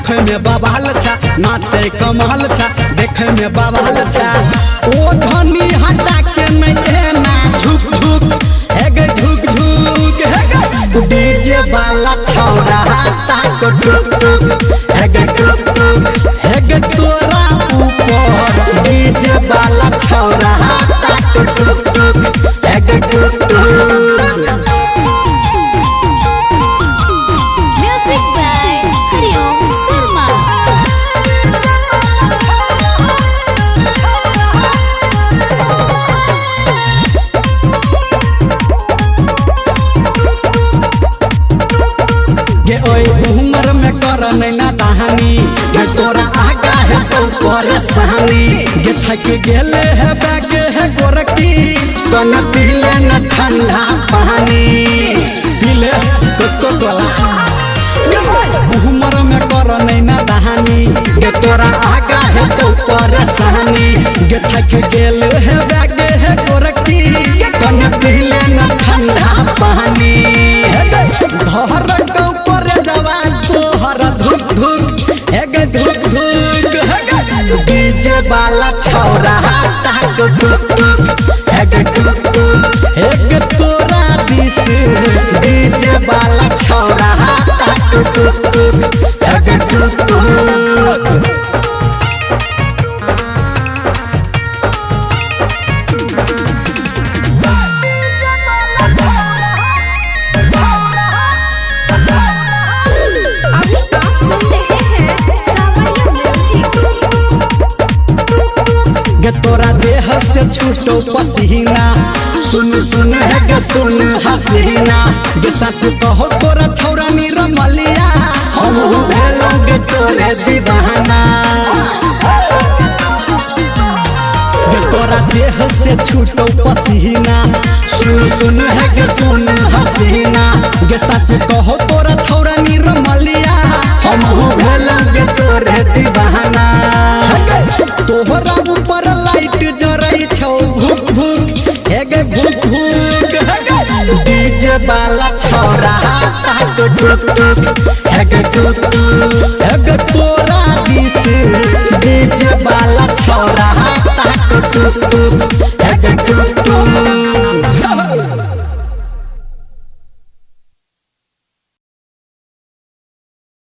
देखे में बवाल छा, नाचे कमाल छा, देखे में बवाल छा। ओ धनी हटा के नहीं एना झुक झुक हे गे झुक झुक हे गे। डीजे वाला छौरा ताक टुक टुक हे गे टुक टुक हे गे तोरा ऊपर। डीजे वाला छौरा ताक टुक टुक हे गे टुक टुक। Music by Hariom Sharma. गे ओए उम्र में कर नैना दहानी, गे तोरा आगा है तो परेशानी। गे थक गेले है बैगे है गोरकी, कन पीले न ठंडा पानी। पीले कोको कोला। उम्र में कर नैना दहानी, गे तोरा आगा है तो परेशानी। गे थक गेले है बैगे है गोरकी, गे कन पीले न ठंडा पानी। धर ऊपर जवा तोहर धुक धुक हे गे धुक धुक हे गे। डीजे वाला छौरा ताक टुक टुक हे गे टुक टुक हे गे तोरा दिस। डीजे वाला छौरा ताक टुक टुक हे गे टुक टुक। अभी आप सुन रहे हैं सावरिया म्यूजिक। गे तोरा देह से छूटो पसीना, सुन सुन है गे सुन हसीना। गे सच कहो तोरा छौरा निरमलिया, हमहू भेलौं गे तोरे दीवाना। गे तोरा देह से छूटो पसीना, सुन सुन है गे सुन हसीना। गे सच कहो तोरा छौरा निरमलिया, हमहू भेलौं गे तोरे दीवाना। तोहरा ऊपर लाइट जरै छौ भुक भुक हे गे भुक भुक हे गे। डीजे वाला छौरा ताक टुक टुक हे गे टुक टुक हे गे तोरा दिस। डीजे वाला छौरा ताक टुक टुक हे गे टुक टुक।